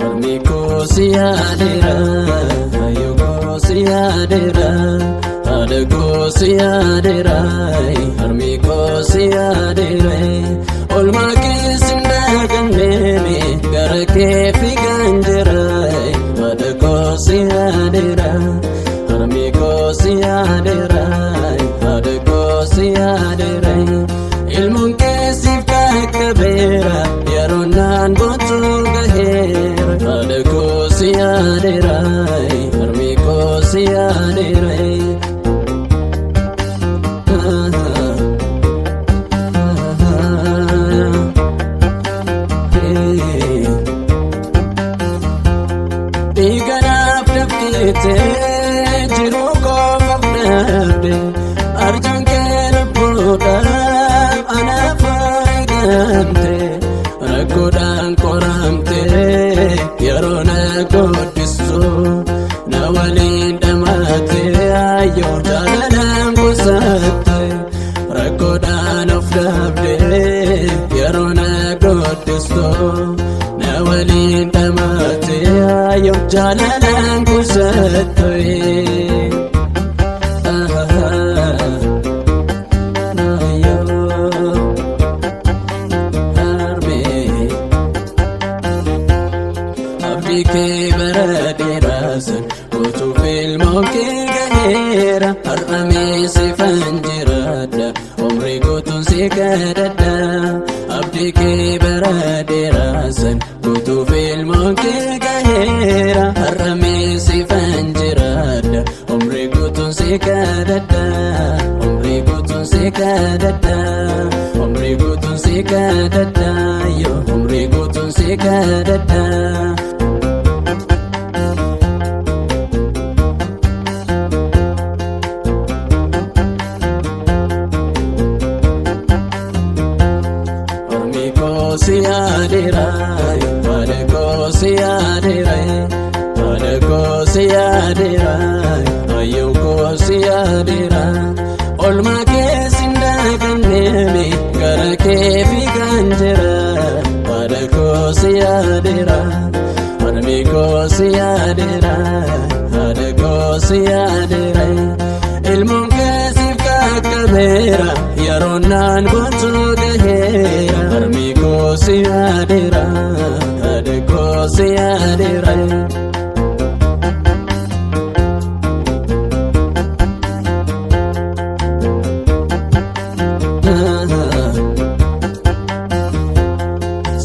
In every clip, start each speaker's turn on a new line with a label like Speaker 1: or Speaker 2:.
Speaker 1: Harmi koo si yaadeera, hayyuu koo si yaadeera, haadha koo si yaadeera, harmi koo si yaadeera. Olmaa keessi hin daagamneemi gara kee fiigaan jira, haadha koo si yaadeera, harmi koo si yaadeera, haadha koo si yaadeera. Ilmoon keessiif qaqqabeera yeroo naan bootuu gaheera. Haadha koo si yaadeera, harmi koo si yaadeera. Dhiiganaaf dafqeetee jiruu koofaaf dhabde arjaan kee lubbuudhaaf anaaf eegamte rakkoodhaan qoramte yeroo na guddistu na waliin dhamaate ayyoo jaalalaan qusatte rakkoodhaan of dhabde yeroo na guddistu na waliin dhamaate ayyoo jaalalaan qusatte. Abdii kee bara dheeraasan guutuuf ilmoon kee gaheera har'a meesifan jiraadha umrii guutuun si kadhadha. Abdii kee bara dheeraasan guutuuf ilmoon kee gaheera har'a meesifan jiraadha umrii guutuun si kadhadha. Umrii guutuun si kadhadha. Umrii guutuun si kadhadha. Yoo umrii guutuun si kadhadha. Ormi koo si yaadeera, haadha koo si yaadeera, haadha koo si yaadeera, hayyuu koo si yaadeera. Olmaa keessi hin daagamneemi gara kee fiigaan jira, haadha koo si yaadeera. Ormi koo si yaadeera, haadha koo si yaadeera. Ilmoon keessiif qaqqabeera yeroo naan bootuu gaheera. Harmi koo si yaadeera, haadha koo si yaadeera.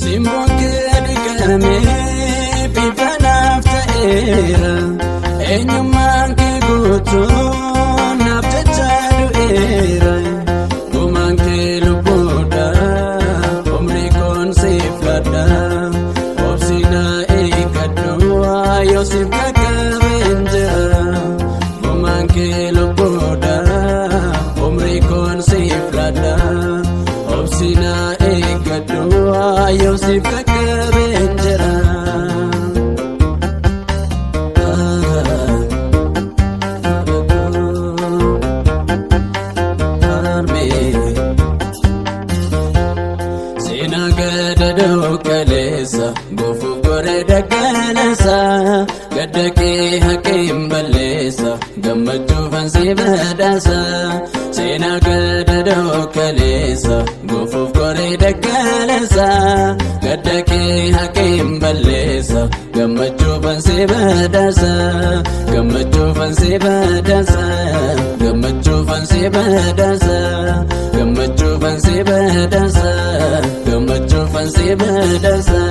Speaker 1: Simboon kee dhiqamee bifa naaf ta'eera. Eenyummaan kee guutuun naaf jecha du'eera. Gumaan kee lubbuudha, umrii koon siif ladha. Obsi na eeggadhu, yoo siif qaqqabeen jira. Gumaan kee lubbuudha, umrii koon siif ladha. Obsi na eeggadhu, yoo siif qaqqabeen jira. Seenaa gadadoo kaleessa goofuuf goree daggalasa gadda kee haqeen balleessa gammachuufan si badhaasa. Seenaa gadadoo kaleessa goofuuf goree daggalasa gadda kee haqeen balleessa gammachuufan si badhaasa. Gammachuufan si badhaasa. Gammachuufan si badhaasa. Gammachuufan si badhaasa. Gammachuufan si badhaasa.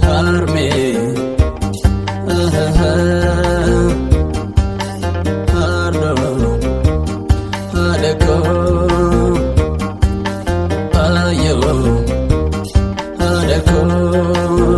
Speaker 1: Harmee. Haadhoo. Haadha koo. Ayyoo. Haadha koo.